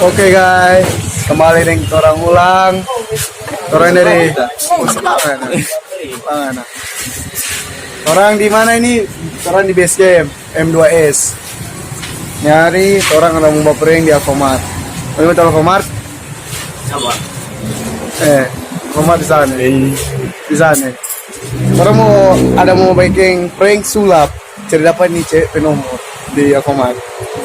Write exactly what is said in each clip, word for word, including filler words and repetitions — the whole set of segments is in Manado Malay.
Oke guys, kembali deng torang ulang. Torang dari, oh, semangat. Semangat. Torang di mana ini? Torang di base camp M dua S. Nyari torang ada mo ba prank di Alfamart. Oh, iya, Alfamart? Sama. Eh, Alfamart di sana. Di sana. Torang mo, ada mo biking prank sulap. Cari dapat ni cewek pe nomor di Alfamart.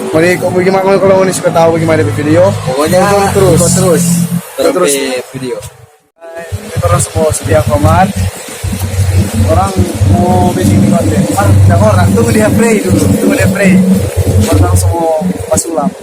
Jadi, kok bagaimana kalau ngoni suka tahu bagaimana di video? Pokoknya tonton terus. Tonton terus. Tonton terus. Video. Kita orang semua setia Alfamart. Orang mau bikin konten. Ah, tidak orang. Tunggu dia play dulu. Tunggu dia play. Orang semua pasulap.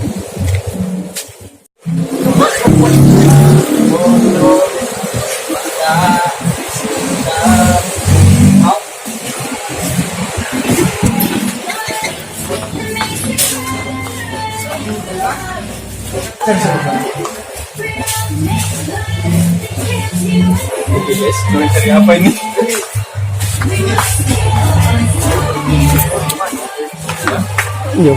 Oke guys, kita cari apa ini? Iya.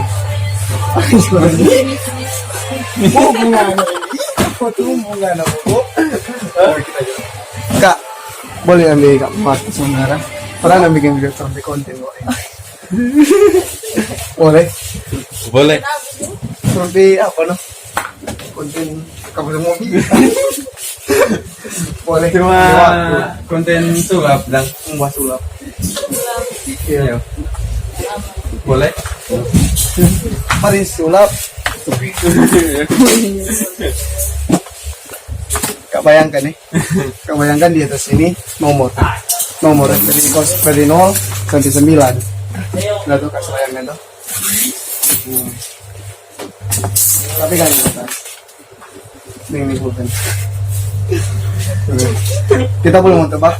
Apa tuh hubungan apa? Kak, boleh ambil Kak Mat sementara? Pernah bikin video sampai konten kok. Boleh. Boleh. Sampai apa no? Konten kamu mobil. Boleh. Cuma konten sulap dan. Mau sulap. Iya. Iya. Boleh. Mari sulap. Kak bayangkan nih. Kau bayangkan di atas ini nomor. Nomor dari kos, dari nol sampai sembilan. Nah, tuh, Kak, bayangkan tuh. Hmm. Tapi kan ini, Kak. Ini, ini pulpen. Kita belum mau tebak,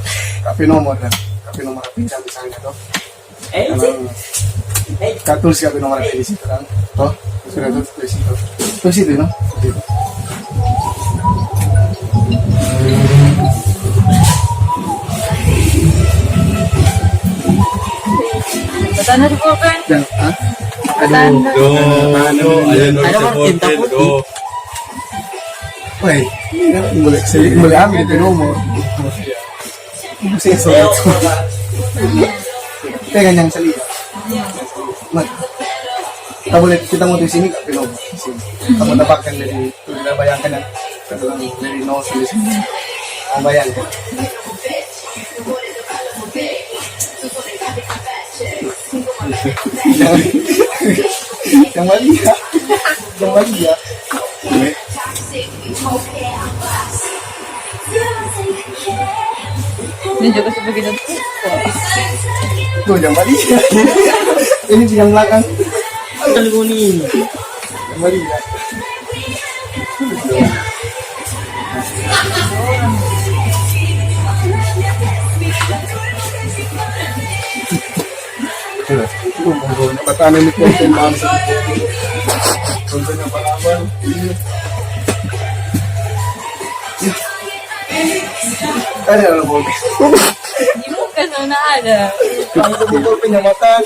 tapi nomor, kan. Tapi nomor H P-nya misalnya tuh. Eh, emang Kak tulis Kak nomor H P di situ kan? Toh, sudah tulis di situ. Tulis itu, no? Di situ. Sana di pulpen. Dan, ah? Aduh. Sana. Duh, duh, ayo, no, ada bisa Martin, pulpen, takut. Duh. Woi, boleh, boleh ambil itu nomor. Sensor itu. Pegang yang seli. Mat. Kita boleh, kita mau di sini, Kak, belum. Sini. Kita mau dapatkan dari, kita bayangkan yang dari nol sampai sini. Mau bayangkan. Jangan, jangan balik ya. Jangan balik ya. Ini juga sebagai tuh. Tuh, jangan balik ya. Ini di yang belakang. Jangan balik ya. Batana ni konten bangsa. Konten apa-apa. Ada lo, Bol. Di muka sana ada. Itu Bol punya mata.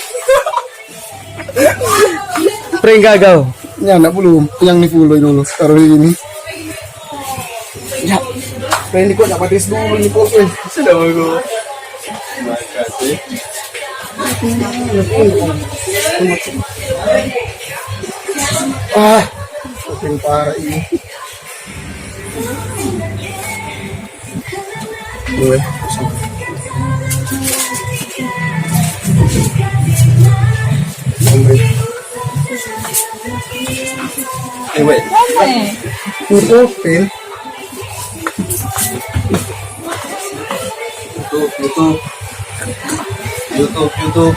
Prank gagal. Ya, enggak, belum. Yang ni dulu, dulu. Taruh di ini. Ya. Prank ni kok dapat tes dulu ni, Bol, eh. Sudah, Bol. Makasih. Ah, makin parah ini. Dua, eh. Dua, eh. Tutupin. YouTube, YouTube. YouTube, YouTube.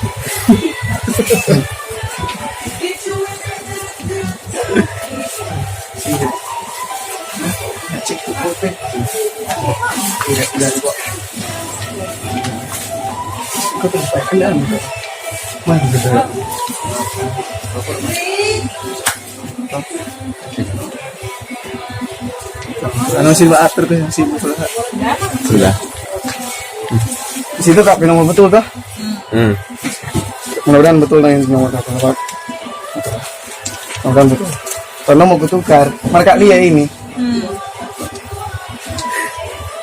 Cek tu kote. Tidak, tidak, kok. Kau tuh pakai anu, kok. Mana gitu? Anu, si atur tuh yang sibuk lah. Sudah. Di situ, Kak, nomor betul tuh. Hmm. Mudah-mudahan betul nih nomor satu, Kak. Mudah-mudahan betul. Kalau mau kutukar, mereka lia ini. Hmm.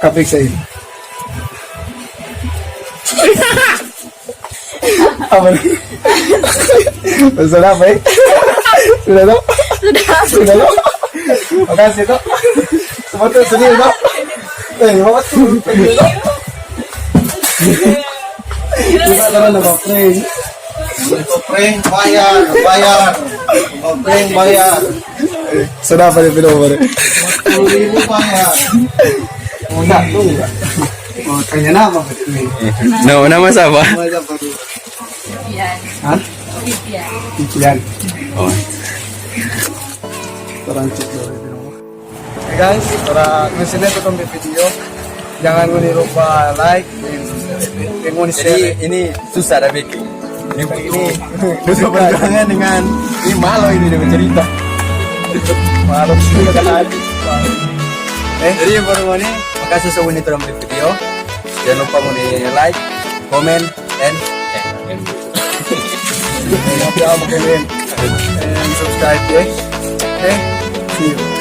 Kapik saya ini. Apa nih? Sudah apa, eh? Sudah, toh? Sudah. Sudah, toh? Makasih, toh. Semua tuh sedih, toh? Eh, mau tuh sedih, toh? Kita akan ada prank. Prank bayar, bayar. Prank bayar. Sudah apa dia bilang, Bang? Sepuluh ribu bayar. Enggak, tuh enggak. Oh, tanya nama, Pak. No, nama siapa? Nama siapa, tuh? Hah? Vivian. Oh. Orang cek dulu di rumah. Oke, guys, para ngasihnya itu kami video. Jangan lupa like, dan subscribe, dan mau di-share. Jadi, ini susah ada bikin. Ini, ini butuh perjuangan dengan ini malu ini dia bercerita. Malu juga kan tadi. Eh? Jadi yang baru ini, makasih sudah nonton video. Jangan lupa mau di like, comment, and, and, and subscribe ya. Eh, see you.